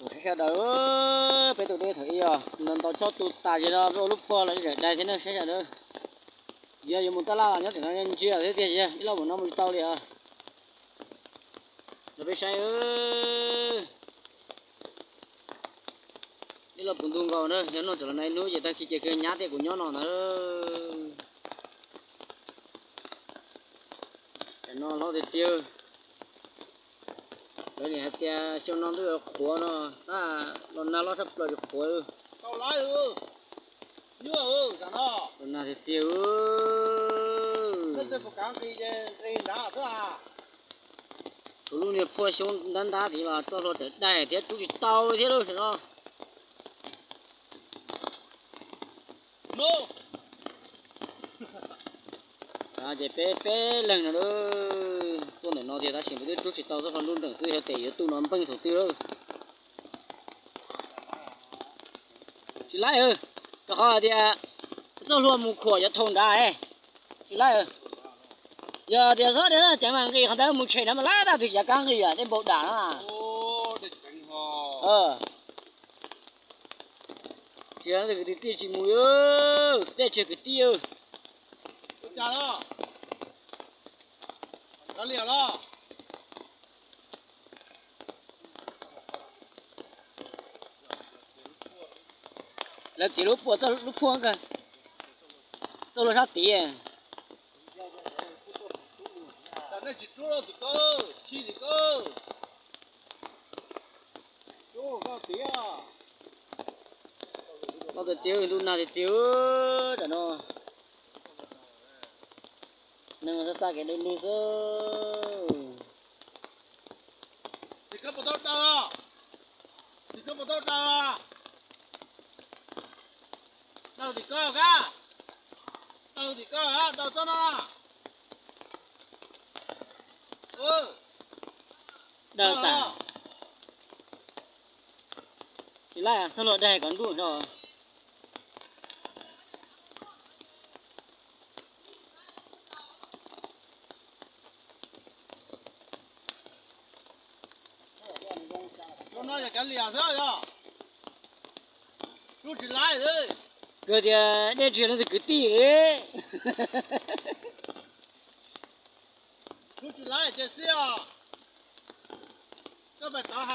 Saib sawv daws, peb tus dej thaum ub os, ntaus ntaus chob tu tas ces no peb ua lub puag los daim dais thiab na, saib sawv daws. Yog yuav mus taj laj los nyob tim no ntsia thiab tiag, ib los mus no mus tsis tau li os. Los peb saib, ib los puv ntug nkaus na, yog noj tsam los nag ib hnub ces tag kis ces kawg nyab tias kuv nyob no ntag. Tam no hlob tiag tiag. Lawv nim hais tias xyoo no ntuj yuav qhuav no, tab los nag loj tshaj plaws tsis qhuav. Los nag tiag tiag. Tshuav lub niag phuaj xyoob ntab ntab tid los txoj hlua tawm daig thiab rub tsis tau thiab lub sab no. Ces peb peb leeg no tuaj ntawm no tiag tab sis peb twb rub tsis tau txoj hlua nruab nreem xwb, xyov tes yuav tu no npeej thaum twg lawm. Tsis laib, rau qhov hais tias txoj hlua mus khuam cov thaum nrad, tsis laib. Yog tias xob dej ceev mas nqis qhov ntawd mus tshem no mas laib tag twg cav kab nqis dej npau dam no. Tsis kwv tij tsis mus, dej tsis kwv tij. Lawv txiav lub puag, lub puag kawg, txoj hlua sab tid. Los tiag tiag, ntuj nag tiag tiag, tam no neeg mas xa xa kev du lug xwb. Daws tim ko, daws tim ko, daws txoj no. Daws tas. Tsis laib, txoj hlua daig kom nruj tso. Kawg tias dej tsis yog leej twg kwv tij li.